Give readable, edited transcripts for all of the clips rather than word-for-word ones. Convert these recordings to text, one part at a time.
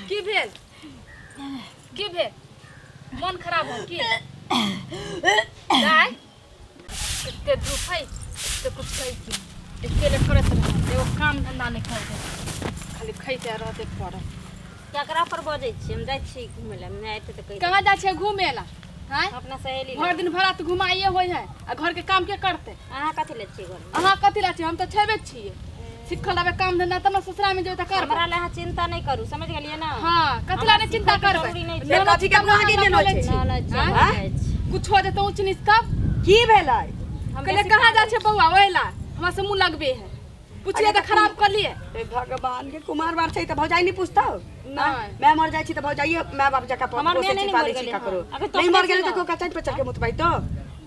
की भेल की भेल मन खराब हो की दाय एते धूप है एते कुछ कहै छी एते ले करैत रहत एगो काम धंधा नहि करतै खाली खैते रहते पड़ल केकरा पर बजै छी हम जाइ छी घुमै लए माय एतै तऽ कहि कहाँ जाइ छियै घूमे ला आँय अपना सहेली भरि लग दिन भरा तऽ घुमाइए होइ है आ घर के काम के करतै अहाँ कथी लए छियै घरमे अहाँ कथी ला छियै हम तऽ छेबे छियै सिखल रहबै काम धंधा तब ने ससुरा में जेबै तऽ करबै हमरा लए अहाँ चिंता नहि करू समझ गेलियै ने हाँ कथी ला नहि चिंता हमरा करबै जरूरी नहि छै। ननद कथी के तब ने कहाँ हमरा गेल बोलै छै? छी। ना ना आँय? जाइ छी कुछ हो जेतै ऊँच नीच तब की भेलै हम कहले बेसी कहाँ जाइ छै बौआ ओहि ला हमरा से मुँह लगबे है पुछिए तऽ खराब कर लिए हे भगवान के कुमार बार छै तऽ भौजाई नहीं पूछतौ नहि। मैं मर जाइ छी तऽ भौजाई माय बाप जकाँ हमर पोसै माय छी नहि पालै मरि छी गेलै ककरो हँ। अभी तो नहीं मर गेलै अपने तऽ कोका चाटि पर चढ़ के मुतबै तो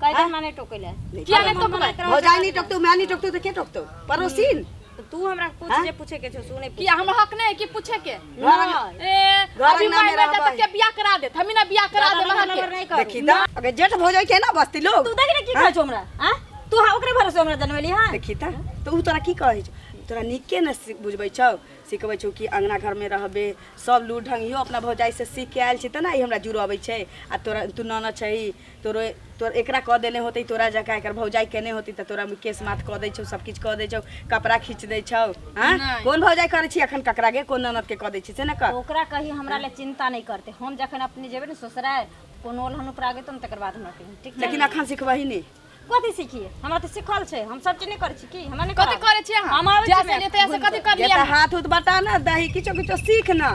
कहि दे हमरा नहि टोकै लए किया नहि टोकबै भौजाई नहीं टोकतौ माय नहीं टोकतौ तऽ के टोकतौ पड़ोसिन तऽ तू हमरा पूछ जे पूछे के छौ से नहि किया हमरा हक नहि है कि पूछे के घर ए घर अभी अंगना माय में मर जात रहबै। के बियाह करा देत हमी ना बियाह करा देब नंबर अहाँके नहि करू देखी तऽ अगर जेठ भौजाई के ना बस्ती लोग तू देख ने की कहै छौ हमरा आँ तू हाँ ओकरे भरोसे हमरा जनमेली हाँ देखी तऽ तऽ उ तोरा की कहै छौ तोरा नीके ने बुझबै छौ सिखबै छौ कि अङ्गना घरमे रहबे सब लूर ढंग इहो अपना भौजाइसँ सीख के आयल छै तऽ ने ई हमरा जुड़बै छै आ तोरा तू ननद छही तोरो तोर एकरा कऽ देने होतै तोरा जकाँ एकर भौजाइ केने होतै तऽ तोरा केस माथ कऽ दै छौ सब किछु कऽ दै छौ कपड़ा खींच दै छौ हँ नहि। कोन भौजाइ करै छी अखन ककरा गे कोन ननदके कऽ दै छी से ने कह ओकरा कही हमरा लए चिंता नहि करतै हम जखन अपने जेबै ने ससुराल कोनो ओलहन उपरा गेतौ ने तकर बाद हमरा कहियौ ठीक छै लेकिन अखन सिखबही नहि कथी सिखिए हमरा तऽ सिखल छै हम सब चीज नहि करै छी की हमरा नहि कथी करै छी अहाँ हम आबै छी जैसे ने, लिए तैसे घुमि कथी कऽ। कर जे लिया तऽ हाथ उथ बटा ने दही किछो किछो सीख न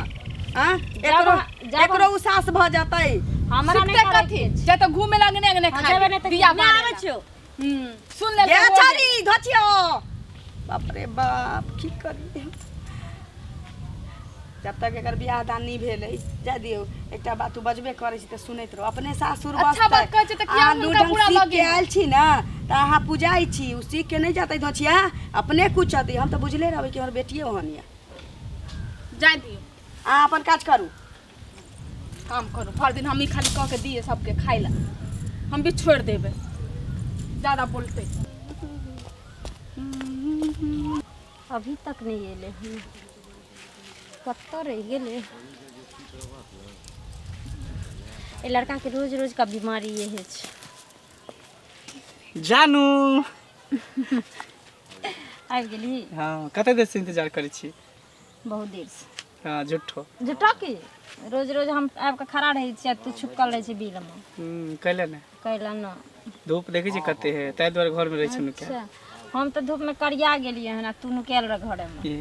आँ एकरो जब एकरो उसास भऽ जेतै हमरा नहि सिखते करै कथी के छै। जे तऽ घूमे लगने अंगने हम खाली जेबै नहि तऽ दिया नहि बारे आबै ला। छियौ सुन ले ये छाड़ी धचियो बाप रे बाप की करी जब तक एकर बियाह दान नहि भेलै जाय दियौ एकटा बात तू बजबे करै छी तऽ सुनैत रहू अपने सासुर अच्छा बात कहै छी तऽ किया अहाँ हुनका लूर ढंग बुरा सीख के लगै? आयल छी ने तऽ अहाँ पुजाइ छी ओ सीख के नहि जेतै धोछिया अपने कुचतै हम तऽ बुझले रहबै कि हमर बेटिए ओहन यऽ जाय दियौ अहाँ अपन काज करू काम करू भरि दिन हमही खाली कऽ के दिए सबके खाइ लए हम भी छोड़ि देबै ज्यादा बोलतै अभी तक नहि एलै हन कतऽ रहि गेलै एहि लड़काके रोज रोज का बीमारी इहे छै जानू आबि गेली हँ कते देरसँ इंतजार करै छी बहुत देरसँ हँ झूठो झूठो की रोज रोज हम आबि कऽ खड़ा रहै छियै आ तू छुपकल रहै छै बिलमे कैले ने कैला न धूप देखै छी कते है ताहि दुआरे घरमे रहै छी नुकायल अच्छा हम तऽ धूपमे करिया गेलियै हन आ तू नुकायल रह घरेमे ए,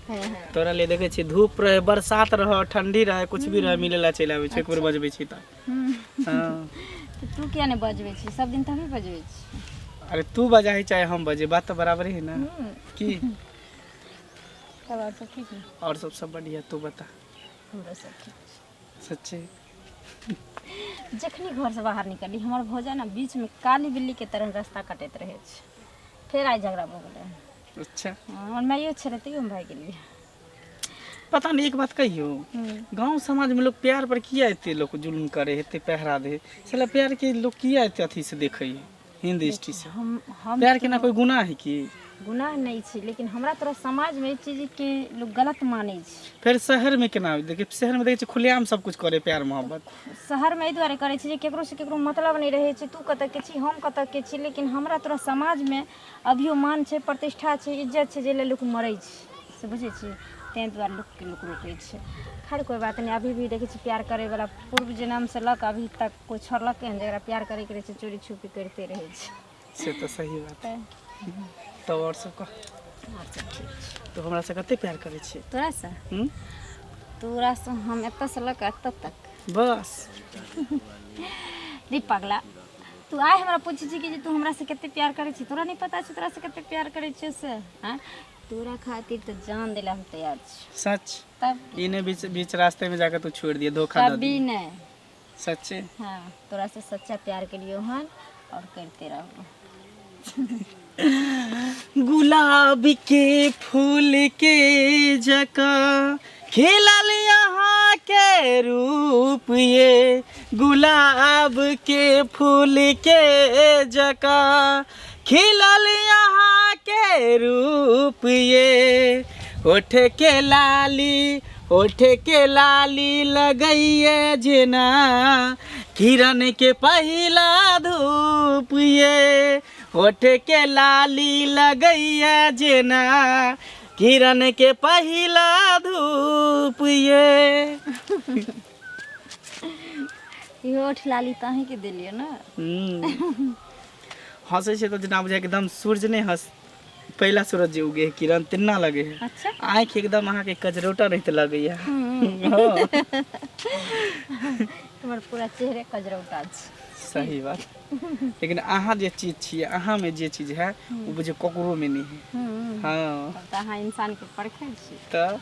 हँ हँ तोरा लिए देखै छी धूप रहे बरसात रह ठंडी रहे कुछ भी रहे मिले ला चलि आबै छी एक बेर बजबै छी तऽ हँ तऽ तू किया नहि बजबै छी सब दिन तऽ हमही बजबै छी अरे तू बजाही चाहे हम बजे बात तऽ बराबरे है ना की तब आओर सब ठीक ने और सब सब बढ़िया तू बता हमरो सब ठीक छै सच्चे जखनी घरसँ बाहर निकलली हमर भौजा ने बीचमे काली बिल्लीके तरह रास्ता कटैत रहै छै फेर आइ झगड़ा भऽ गेलै अच्छा हमर माइयो छलै तैयो हम भागि गेलियै पता नहीं एक बात कहियो गांव समाज में लोग प्यार पर किया एते लोग जुल्म करे एते पहरा दे साला प्यार के लोग किया एते अथी से देखे है हीन दृष्टि से हम प्यार के ना कोई गुनाह है की गुनाह नहि छै लेकिन हमरा तोरा समाजमे एहि चीजके लोक गलत मानै छै फेर शहर में केना देखिए शहर में देखे छियै खुलेआम सब कुछ करे प्यार मोहब्बत शहरमे एहि दुआरे करै छै जे ककरोसँ ककरो मतलब नहि रहै छै तू कतऽके छी हम कतऽके छी लेकिन हमरा तोरा समाजमे अभियो मान छै प्रतिष्ठा छै इज्जत छै जाहि लए लोक मरै छै से बुझै छी ताहि दुआरे लोकके लोक रोकै छै खैर कोइ बात नहि अभी भी देखै छी प्यार करैवला पूर्व जन्मसँ लऽ कऽ अभी तक कोइ छोड़लकै हन जकरा प्यार करैके रहै छै चोरी छुपी करिते रहै छै से तऽ सही बात तऽ तब आओर सब कह आओर सब ठीक छै तो हमरा से कते प्यार करै छियै तोरासँ हूँ तोरासँ हम एतऽसँ लऽ कऽ एतऽ तक बस रे पगला तू आइ हमरा पूछै छी कि जे तू हमरासँ कते प्यार करै छी तोरा नहि पता छै तोरासँ कते प्यार करै छियै से आँय तोरा खातिर तऽ जान दै लए हम तैयार छी सच तब ई नहि बीच बीच रास्ते में जाकर तू छोड़ दिए धोखा दे कभी दिए नहि सच्चे हाँ तोरा से सच्चा प्यार केलियो हन और करते रहो गुलाब के फूल के जका खिलल यहाँ के रूप ये गुलाब के फूल के जका खिलल यहाँ के रूप ये होठ के लाली, होठ के लाली लगैये जेना किरण के पहिला धूप ये, होठ के लाली लगैये जेना किरण के पहिला धूप ये। इहो होठ लाली तऽ अहीँके देलियै ने। हंसै छै तऽ जेना बुझाइ एकदम सूरज नहि हंस, पहिला सूरज जे उगे है किरण तेना लगे है। अच्छा। आँखि एकदम अहाँके कजरोटा रहित लगैया। हमर पूरा चेहरे कजरौटा छै। सही बात, लेकिन अहाँ जे चीज छियै, अहाँमे जे चीज है ओ बुझे ककरोमे नहि है। हाँ। तब तऽ अहाँ इंसानके परखै छी। तऽ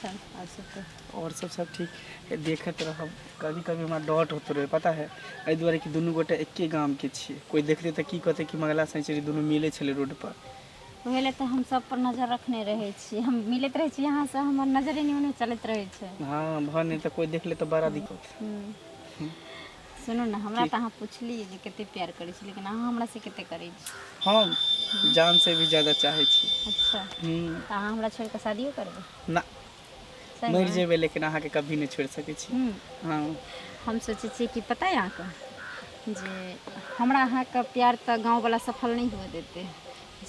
चल, आओर सब कहू। और सब सब ठीक है, देखैत रहब। कभी कभी हमरा डर होइत रहै पता है, एहि दुआरे कि दुनू गोटे एके गामके छियै, कोइ देखतै तऽ की कहतै कि मंगला शनिचरी दुनू मिलै छलै रोड पर। ओहे लए तऽ हम सब पर नजर रखने रहै छी, हम मिलैत रहै छी अहाँ से, हमर नजर एने ओने चलैत रहै छै। हाँ भऽ नहि तऽ कोइ देख ले तऽ बड़ा दिक्कत। सुनू ने, हमरा तऽ अहाँ पुछलियै जे कते प्यार करै छी, लेकिन अहाँ हमरा से कते करै छी? हम जान से भी ज्यादा चाहै छी। अच्छा। तऽ अहाँ हमरा छोड़ि कऽ शादियो करबै? ना, मरि जेबै लेकिन अहाँके कभी नहि छोड़ि सकै छी। हाँ। हम सोचै छियै कि पता है अहाँके जे हमरा अहाँके प्यार तऽ गाँववला सफल नहि हुअ देतै,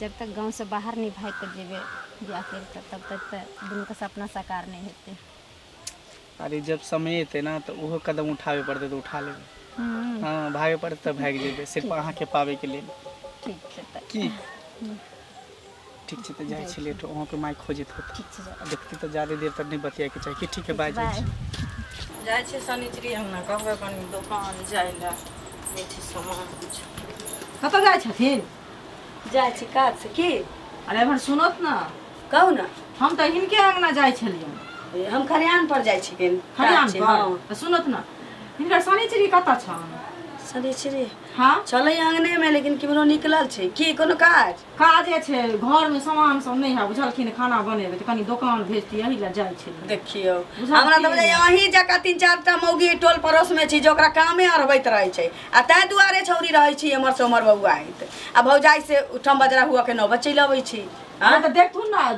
जब तक गाँवसँ बाहर नहि भागि कऽ जेबै बियाह करि कऽ तब तक तऽ दुनूके सपना साकार नहि हेतै। अरे जब समय एतै ने तऽ ओहो कदम उठाबे पड़तै तऽ उठा लेबै। हाँ, भागे पड़तै तऽ भागि जेबै, सिर्फ अहाँके पाबैके लेल। ठीक छै तऽ की ठीक छै तऽ जाइ छी, लेट अहाँके माय खोजैत होत। ठीक छै, जाउ। देखती तऽ ज्यादा देर तक नहि बतियाके चाही। कि ठीक है, बाय। जाइ बाय। छी। जाइ छी शनिचरी अंगना, कहबै कनि दोकान जाइ लए, नहि छै सामान किछु। कतऽ जाइ छथिन? जाइ छी काज से की। अरे एम्हर सुनत ने। कहू ने। हम तऽ हिनके अंगना जाइ छलियनि। हम खरियान पर जाइ छी कनि। खरियान काज छै, पर? हँ। तऽ सुनत ने, हिनकर शनिचरी कतऽ छनि? शनिचरी? हाँ। चलै अंगने में, लेकिन केम्हरो निकलल छै की कोनो काज? काजे छै, घरमे सामान सब नहि है बुझलखिन, खाना बनेबै तऽ कनि दोकान भेजती, एहि लए जाइ छलियै। देखियौ, बुझलखिन? हमरा तऽ बुझाइए अहीं जकाँ 3-4 टा मौगी टोल पड़ोस में छी जे ओकरा कामे अरबैत रहै छै, आ ताहि दुआरे छौरी रहै छी एम्हर से ओम्हर बौआइत, आ भौजाइ से उठम बजरा हुअ के नौबत चलि अबै छी। अरे तऽ देखथुन ने,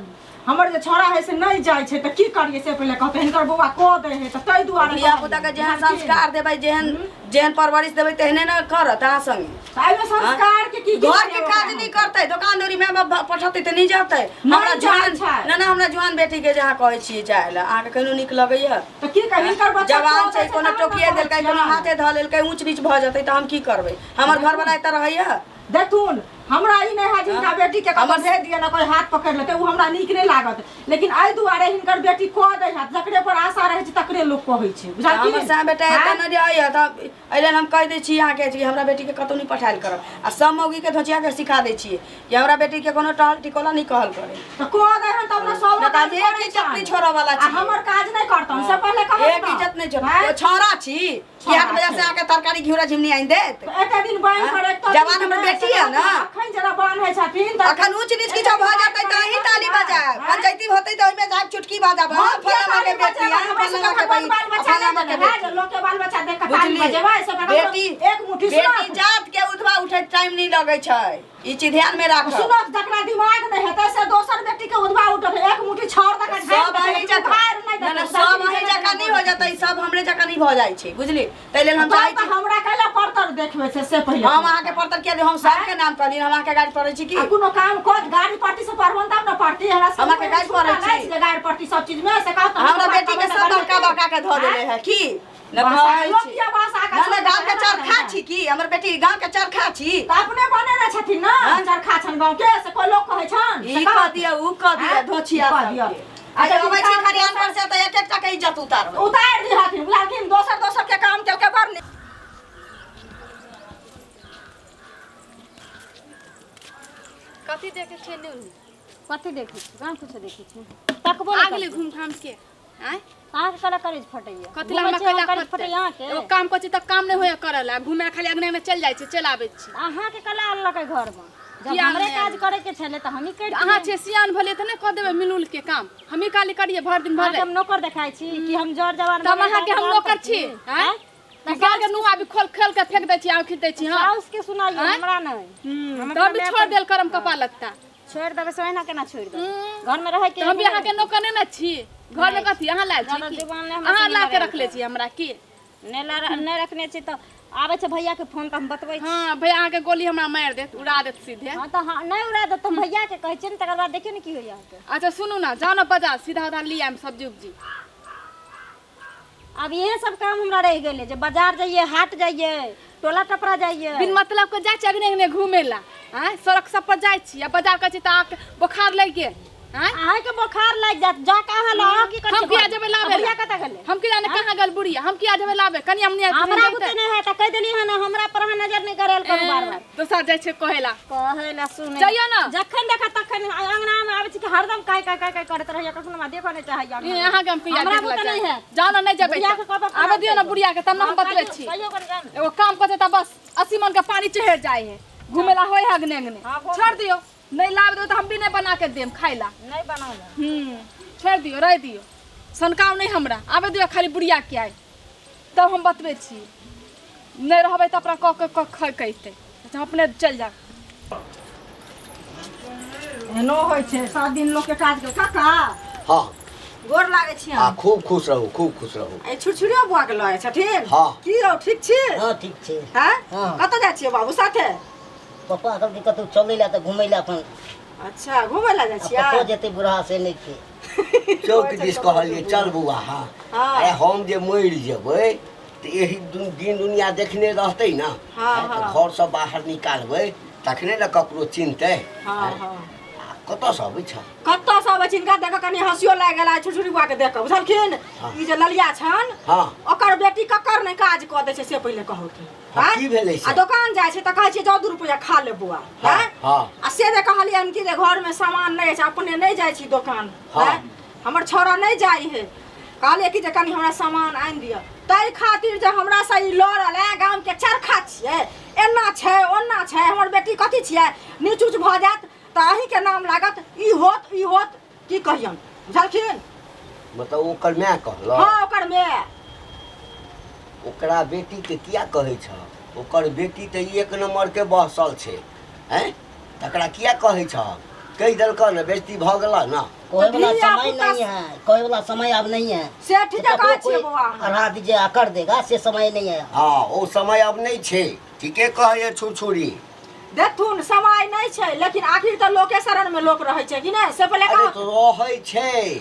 हमर जे छौड़ा है से नहि जाइ छै तऽ की करियै से पहिले कहतै, हिनकर बौआ कऽ दै है तऽ ताहि दुआरे धिया पुता के जेहन संस्कार देबै, जेहन जेहन परवरिश देबै तेहने ने करत अहाँ संगे। तऽ एहिमे संस्कार के की घर के काज नहि करतै, दोकान दौरी माय बाप पठतै तऽ नहि जेतै। हमरा जाइ जुआन छै। ना ना, हमरा जुआन बेटी के जे अहाँ कहै छियै जाइ लए, अहाँके कहिनो नीक लगैया? तऽ की कही, हिनकर बच्चा जवान कऽ छै, दै कोनो तहन ने टोकिए कहै देलकै, कोनो छियनि। हाथे धऽ लेलकै, ऊँच नीच भऽ जेतै तऽ हम की करबै? हमर घरवाला एतऽ रहैया। देखथुन, हमरा ई नहि है जे हिनका बेटी के कतौ भेज दिअ ने कोइ हाथ पकड़ि लेतै, ओ हमरा नीक नहि लागत, लेकिन एहि दुआरे हिनकर बेटी कऽ दै है, जकरे पर आशा रहै छै तकरे लोक कहै छै, बुझलखिन? हमर साँ बेटा एतऽ नहि रहैया तऽ एहि लेल हम कहि दै छी अहाँके जे हमरा बेटीके कतहु नहि पठायल करब, आ सब मौगीके धोचिया के सिखा दै छियै कि हमरा बेटीके कोनो टहल टिकोला नहि कहल करे। तऽ कऽ दै हन तब ने सब नहि तऽ हम काज एक करै इज्जत नहि छनि। छोड़ऽ वाला आ छी। हमर काज नहि करतन से पहिले कहत एक ने। इज्जत नहि छोड़। आँय? छौड़ा छी कि 8 बजे से आके तरकारी घिउरा झिमनी आनि देत? एते दिन बान्हि आँय? कर एक तऽ जवान हमर बेटी है ने। अखन जरा बान्है छथिन तऽ अखन ऊँच नीच किछो भऽ जेतै तऽ अहीं ताली बजायब, पंचायती होतै तऽ ओहिमे जायब चुटकी बजाब, हँ फलाना के बेटी, हँ फलाना के बहिन, फलाना के बेटी। लोक के बाल बच्चा देख के ताली बुझली? बजेबै से बड़ा बेटी एक मुट्ठी बेटी सुनत। जात के उधवा उठे टाइम नहीं लगै छै, ई चीज ध्यान में राखब। सुनत, जकरा दिमाग नहि हेतै से दोसर बेटी के उधवा उठत, एक मुट्ठी छाउर दऽ के झाड़ि सब देतै, अहीं लेकिन जकाँ उखाड़ि नहि ना, ना, देतै। सब अहीं जकाँ नहि हो जेतै, सब हमरे जकाँ नहीं भऽ जाइ छै, बुझली? ताहि लेल हम चाहै तब तऽ छी। हमरा कैला परतर देखबै छै से पहिले हम अहाँके परतर किया देब? हम सबके नाम कहली, हम अहाँके गाड़ी पड़ै छी की? आ कोनो काम कर गाड़ी पार्टी से पढ़बन तब ने पार्टी हमरा हम अहाँके गाड़ी पढ़ै छी। जे गाड़ी पार्टी सब चीज में से कहत। हमरा बेटी के सब बड़का बड़का के धऽ देले है की न कहै लोक छी। किया भाषा के ना ना, गाँव के चरखा छी की? हमर बेटी गाँव के चरखा छी? तऽ अपने बनेने छथिन ने, चरखा छन गाँव के से कोइ लोक कहै छन ई कह दिअ, ऊ कह दिअ, आँय? धोछिया कह दिअ। सबके। आइ अबै छी खरियान पर से तऽ एक एकटा के इज्जत उतारबै। उतारि दिहथिन, बुझलखिन? दोसर दोसर के काम केलकै बड़ नीक। कथी देखै छियै न्यूज? कथी देखै छी? कहाँ कुछो देखै छी, तकबो आ नहि गेलै करै छी। घूम घाम के आँय? अहाँके कला करेज फटैया? कथी लए घुमै हमरा छी, हम कैला करेज फटतै? फटैया अहाँके? एगो काम करै छी तऽ काम नहि होइया करल, आ घूमे खाली अंगने मे चलि जाइ छी, चलि आबै छी। अहाँके कला अनलकै घरमे? जब किया हमरे नहि काज आनलकै? करे के छलै तऽ हमही करितियै। अहाँ छियै सियान भेलियै तऽ नहि कऽ देबै मिलुल के काम? हमही खाली करियै भरि दिन भरि? अहाँके हम नौकर देखाइ छी कि हम जर जवान तब भऽ गेल अहाँके हम काम नौकर करती? छी आँय? कि गाय के नुआ भी खोल खोल के फेंक दै छी, आँखि दै छी? हाँ, साउस के सुनाइयो, आँय? हमरा नहि। हम तब अपना भी माय छोड़ देल करम कपड़ा लत्ता। छोड़ि देबै से ओहिना केना छोड़ि देबै घरमे रहै के हम भी अहाँके नौकर नहि ने छी घरमे कथी अहाँ लायल छी जादा की? जुबान नहि हमरा अहाँ संगे ला के लड़ाइ रखले छी हमरा की नहि नहि रखने छी तऽ आबै छै भैयाके फोन तऽ हम बतबै छी। हाँ भैया अहाँके गोली हमरा मारि देत उड़ा देत सीधे। हाँ तऽ हाँ नहि उड़ा देत तऽ हम भैयाके कहै छियै ने, तकर बाद देखियौ ने की होइए अहाँके। अच्छा सुनू ना, जाउ ने बाजार, सीधा उधा ली आयब सब्जी उब्जी। आब इहे सब काम हमरा रहि गेलै जे बाजार जाइए, हाट जाइए, टोला टपरा जाइए। बिन मतलब के जाइ छी अगने अगने घूमे ला, आँय सड़क सब पर जाइ छी आ बाजार करै छी तऽ अहाँके बोखार लागि गेल। आँय अहाँके बोखार लागि जायत, जा कऽ अहाँ लाउ, की करै हम छी किया घरमे? जेबै लाबै आ बुढ़िया ला? कतऽ गेलै? हम किया ने कहाँ गेल बुढ़िया, हम किया जेबै लाबै? कनिया मुनिया हमरा जैतै। बुते नहि है तऽ कहि देलियै हन, हमरा पर अहाँ नजर नहि करैल करू बार बार। दोसर जाइ छै कहै ला। कहै ला सुनै। जइयौ ने। जखन देखा तखन अंगना मे आबै छी कि हरदम काय काय काय काय करैत रहैया, कखनो हमरा देखऽ नहि चाहैया। ई अहाँके हम किया हमरा देख ला बुते नहि जाय? है। जाउ ने, नहि जेबै बुढ़िया तऽ। के कहबै आबे दियौ ने बुढ़िया के, तब ने हम बतबै छी। कहियो कनि जाउ ने। एगो काम करतै तऽ बस 80 मन के पानी चढ़ि जाइ है, घुमे ला होइ है अगने अगने। छोड़ दियौ, नहीं लाब दियौ तऽ हम भी नहीं बना के देम खाइ ला। नहीं बनाउ ने। छोड़ दियौ, रह दियौ, सनकाउ नहीं हमरा, आबे दियौ खाली बुढ़िया के आइ, तब हम बतबै छी। नहीं रहबै तऽ अपना कऽ के कहितै। अच्छा हम अपने चलि जायब। एहनो होइ छै 7 दिन लोकके काज के। काका हाँ गोर लागै छी। आ खूब खुश रहू, खूब खुश रहू। ए छुरछुरियो बुआ के लऽ छथिन? हाँ। की यौ ठीक छी? हाँ ठीक छी। हैं? हाँ। कतऽ जाइ छियै बाबू साथे? पप्पा कहलकै कतौ चलै ला तऽ घुमै ला अपन। अच्छा घुमै ला जाइ छियै? कतऽ जेतै बुढ़ा से नहि छै। चौक दिस कहलियै चल बौआ। हाँ। अरे हम जे मरि जेबै तऽ एही दिन दुनिया देखने रहतै ने, घरसँ बाहर निकालबै तखने ने ककरो चिन्हतै। कतऽसँ अबै छ? कतऽसँ अबै छी? हिनका देख कऽ कनि हँसियो लागि गेल छुरछुरी बुआके देख कऽ, बुझलखिन? ई जे ललिया छनि ओकर बेटी ककर नहि काज कऽ दै छै से पहिले कहौथिन। की भेलै आ दोकान जाइ छै तऽ कहै छै जाउ 2 रुपैआ खा ले बौआ। आ से जे कहलियनि कि जे घरमे सामान नहि अछि, अपने नहि जाइ छी दोकान, हमर छौड़ा नहि जाइ है, कहलियै कि जे कनि हमरा सामान आनि दिअ, ताहि खातिर जे हमरासँ ई लड़ल है, गामके चरखा छियै, एना छै ओना छै, हमर बेटी कथी छियै, नीच ऊँच भऽ जायत तऽ अहीँके नाम लागत, ई होत ई होत, की कहियन, बुझलखिन? मतलब ओकर माय कहलक? हाँ ओकर माय। ओकरा बेटीके किया कहै छ? ओकर बेटी तऽ 1 नम्बरके बहसल छै, हैं? तकरा किया कहै छ? कहि देलकऽ ने, बेइज्जती भऽ गेलऽ ने। कहै वाला समय नहीं है, कहै वाला समय अब नहीं है। से ठीक है कहै छियै बौआ। अढ़ा दीजिए आ कर देगा से समय नहीं है। हाँ ओ समय अब नहीं छै, ठीके कहैए छुरछुरी। देखथुन समय नहीं छै, लेकिन आखिर तऽ लोके शरण में लोक रहै छै कि नहि, से पहिले अरे तो रहै छै,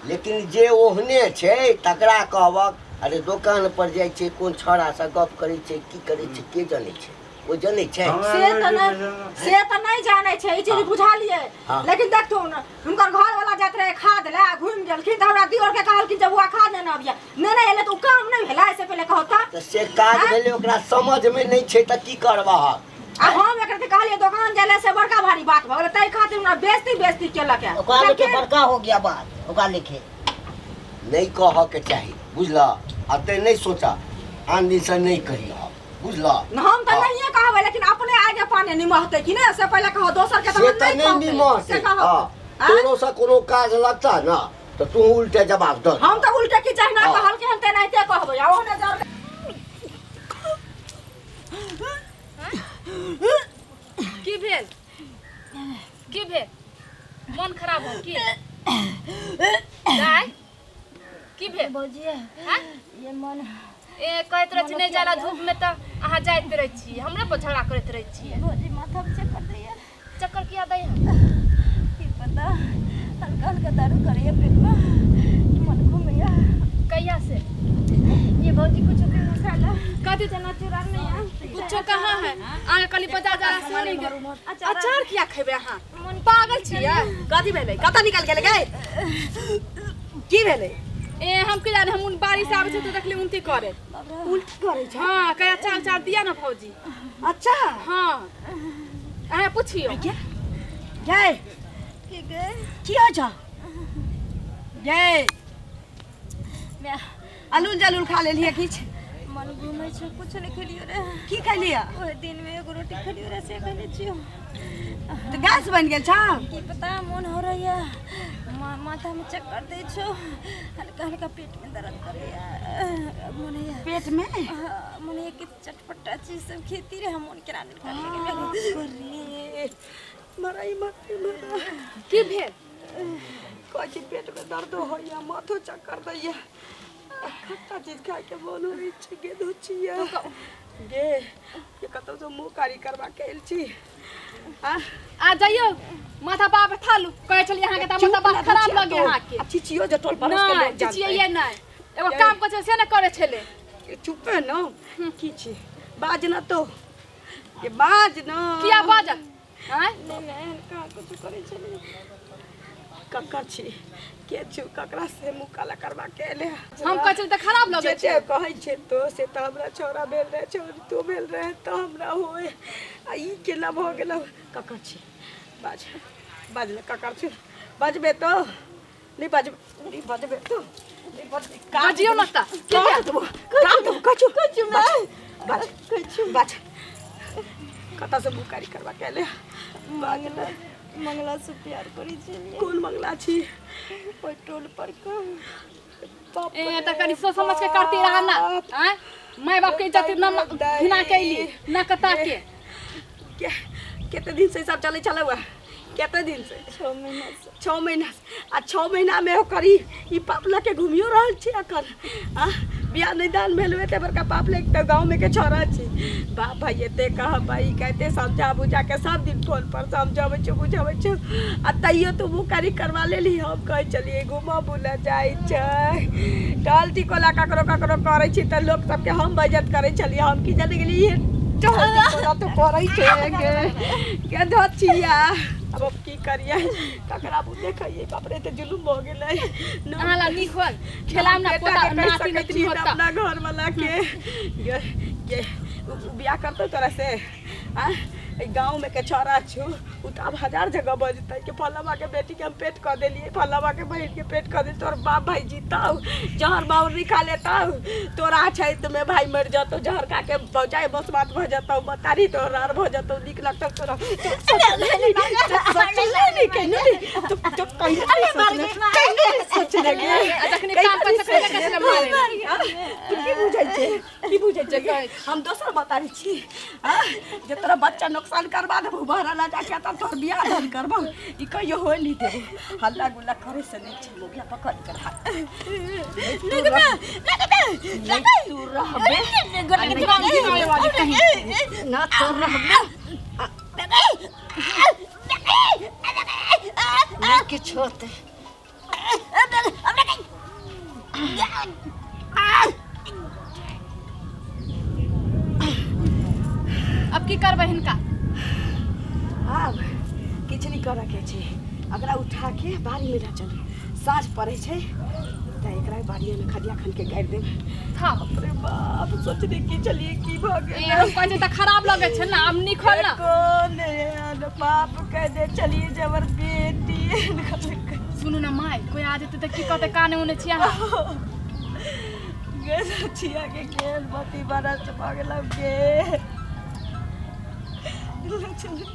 लेकिन जे ओहने छै तकरा कहबक अरे दोकान पर जाइ छै कोन छौड़ासँ गप करै छै की करै छै के जनै छै, ओ जनै छै? से तऽ नहि जानै छै, ई चीज बुझलियै। लेकिन देखथुन हुनकर घरवाला जाइत रहै खाद लए, घुमि गेलखिन तऽ हमरा दियोरके कहलखिन जे बौआ खाद नेने अबियै, नेने एलै तऽ ओ काम नहि भेलै, से पहिले कहू तऽ। से काज भेलै ओकरा समझमे नहि छै तऽ की करबहक? आ हम एकरा कहलियै दोकान जाय से बड़का भारी बात भऽ गेलै, ताहि खातिर हमरा बेइज्जती बेइज्जती केलक है। ओकरा लेके बड़का हो गया बात, ओकरा लेके नहि कहऽ के चाही, बुझलऽ? एते नहि सोचऽ, आन दिनसँ नहि कहियऽ, बुझलऽ? हम तऽ नहिए कहबै, लेकिन अपने आगे पाने निमहतै कि नहि से पहिले कहऽ, दोसर के से तऽ नहि निमहतै। तोरोसँ कोनो काज लगता ने तऽ तू उल्टे जवाब दऽ। हम तऽ उल्टे की जहिना कहलकै हन तेनाहिते कहबै। आ ओहने जर की भेल? की भेल? मन खराब हो की? दाइ की भेल? भौजी ये मन ए कहैत रहै छी नहि जाला धूप में तऽ अहाँ जाइत रहै छी, हमरे पर झगड़ा करैत रहै छी। भौजी माथा में चक्कर दैया। चक्कर किया दैया? की पता, हल्का हल्का दर्द करैया पेट में, मन घूमैया। कहिया से? ये भौजी कुछ भी नहीं खाला। कथी? चना चूड़ा नहीं है। कुछो कहाँ है? अहाँ कली बाजार जा से नहीं गेल। अचार किया खेबै अहाँ? पागल छियै? कथी भेलै? कतऽ निकल गेलै गै? की भेलै? ए हम की जाने, हम उन बाड़ी से आबै छै तऽ देखली उल्टी करे। उल्टी करै छै? हाँ, कहे अचार उचार दिया ना भौजी। अच्छा। हाँ अहाँ पुछियौ। गै की गै? की होइ छौ गै? अलूल जलूल खा लेलियै किछु? मन घूमै छै, कुछ नहीं खेलियो रे। की खेलियै? ओहि दिन में एगो रोटी खेलियो रे, से खेले छियो। तऽ गैस बनि गेल छौ? की पता मन हो रही है, माथा में चक्कर दै छौ, हल्का हल्का पेट में दर्द करैया, मन है पेट में? मन है कि चटपटा चीज सब खेती रहे, मन केना निकाल। रे इम्हर इम्हर इम्हर। की भेल? कहै छी पेट में दर्द होइया, माथो चक्कर दैया, खट्टा चीज खाय के मन होइ छै। गे धोचिया गे, ये कतौ से मुँह कारी करवा के आयल छी। आ जाइयो माथा बाप थालू कहै छलियै अहाँके तऽ माथा बाप खराब लगे अहाँके। आ चिचियो जे टोल पड़ोस के लोग जानतै। चिचियै नहि, एगो काम करै छलै से नहि करै छलै। चुप न की छी, बाज न तो ये बाज न। किया बाजत? आँय नहि एहन कहाँ कुछ करै छलियै। ककर छी के छु, ककरा से मुँह काला करवा के एले? हम कहै छलियै तऽ खराब लगै छै। जे कहै छै तो से तऽ हमरा छौड़ा भेल रहै, छौड़ी तू भेल रहै तऽ हमरा होय, आ ई केना भऽ गेलौ? ककर छी बाज, बाज ने, ककर छी? बजबे तो नहि बजबे, नहि बजबे तो नहि बजबे। बजियौ ने तऽ काट देबो, काट देबो। कछु कछु बाज, कछु बाज। कतऽ से मुँह कारी करवा के एले? बाज ने। मंगला से प्यार करै छलियै। कोन मंगला छी? ओहि टोल पर के। ए तऽ कनि सोच समझ के करती रहा ना। आँय माय बाप के इज्जत न घिना के अइली ना कता के। कते दिन से सब चलै छलै? कते दिन से? 6 महीना से। 6 महीना से। आ 6 महीना में ओकर ई पाप लऽ के घुमियो रहल छी अखन। आ बियाह नहि दान भेल एते बड़का पाप लऽ के गाँव में के छौड़ा छी। बाप भाई एते कहबै कहते समझा बुझा के सब दिन फोन पर समझाबै छौ बुझाबै छौ, आ तैयो तू मुँह कारी करवा लेली। हम कहै छलियै घूमऽ बुलऽ जाइ छै, टहल टिकोला ककरो ककरो करै छी तऽ लोक सबके हम बेइज्जत करै छलियै। हम की जाने गेलियै टहल टिकोला तो करै छै गे गे धोचिया। अब हम की करियै, ककरा मुँह देखैयै? बाप रे तऽ जुलुम भऽ गेलै। अहाँ ला नीक होल खेलाम ना पोता नाती नाती होता अपना घर वाला के गे गे बियाह करतौ तोरा से? आ गाँव में के छौड़ा छु उ तऽ आब हजार जगह बजतै कि फल्लामा के बेटी के हम पेट कऽ देलियै, फल्लामा के बहिन के पेट कऽ देलियै। तोहर बाप भाई जीतौ, जहर माउर नहीं खा लेतौ, तोरा छै तऽ में भाई मरि जतौ, जहर खा के भौजाई बसमात भऽ जतौ, बतारी तोहर आर भऽ जतौ। नीक लगतौ तोरा? की बुझै छै, की बुझै छै हम दोसर बतारी छी जे तोरा बच्चा नुकसान करवा देबौ, बहरा ला जाके तब तोहर बियाह दान करबौ। ई कहियो होय नहीं देबौ। हल्ला गुल्ला करे से नहीं छै, मोगिया पकड़ के हाथ तू रहबे ना, तो रहबे ना किछु होतै। अब की करबै हिनका? आब किछु नहि करऽ के छै, एकरा उठा के बाड़ी में लऽ चलू। साँझ पड़ै छै तऽ एकरा बाड़िए में खदिया खन के गाड़ि देब। बाप रे बाप, सोचने की चलिए की भऽ गेल। हम कहै छै तऽ खराब लगै छै ना, आब नीक होल ना। कोन एहन बाप कह दे चलिए जबर बेटी। सुनू ना माय, कोई आ जेतै तऽ की कहतै? काने उने छी अहाँ गे छिया के गेल बती बरस भऽ गेलौ गे। चलू।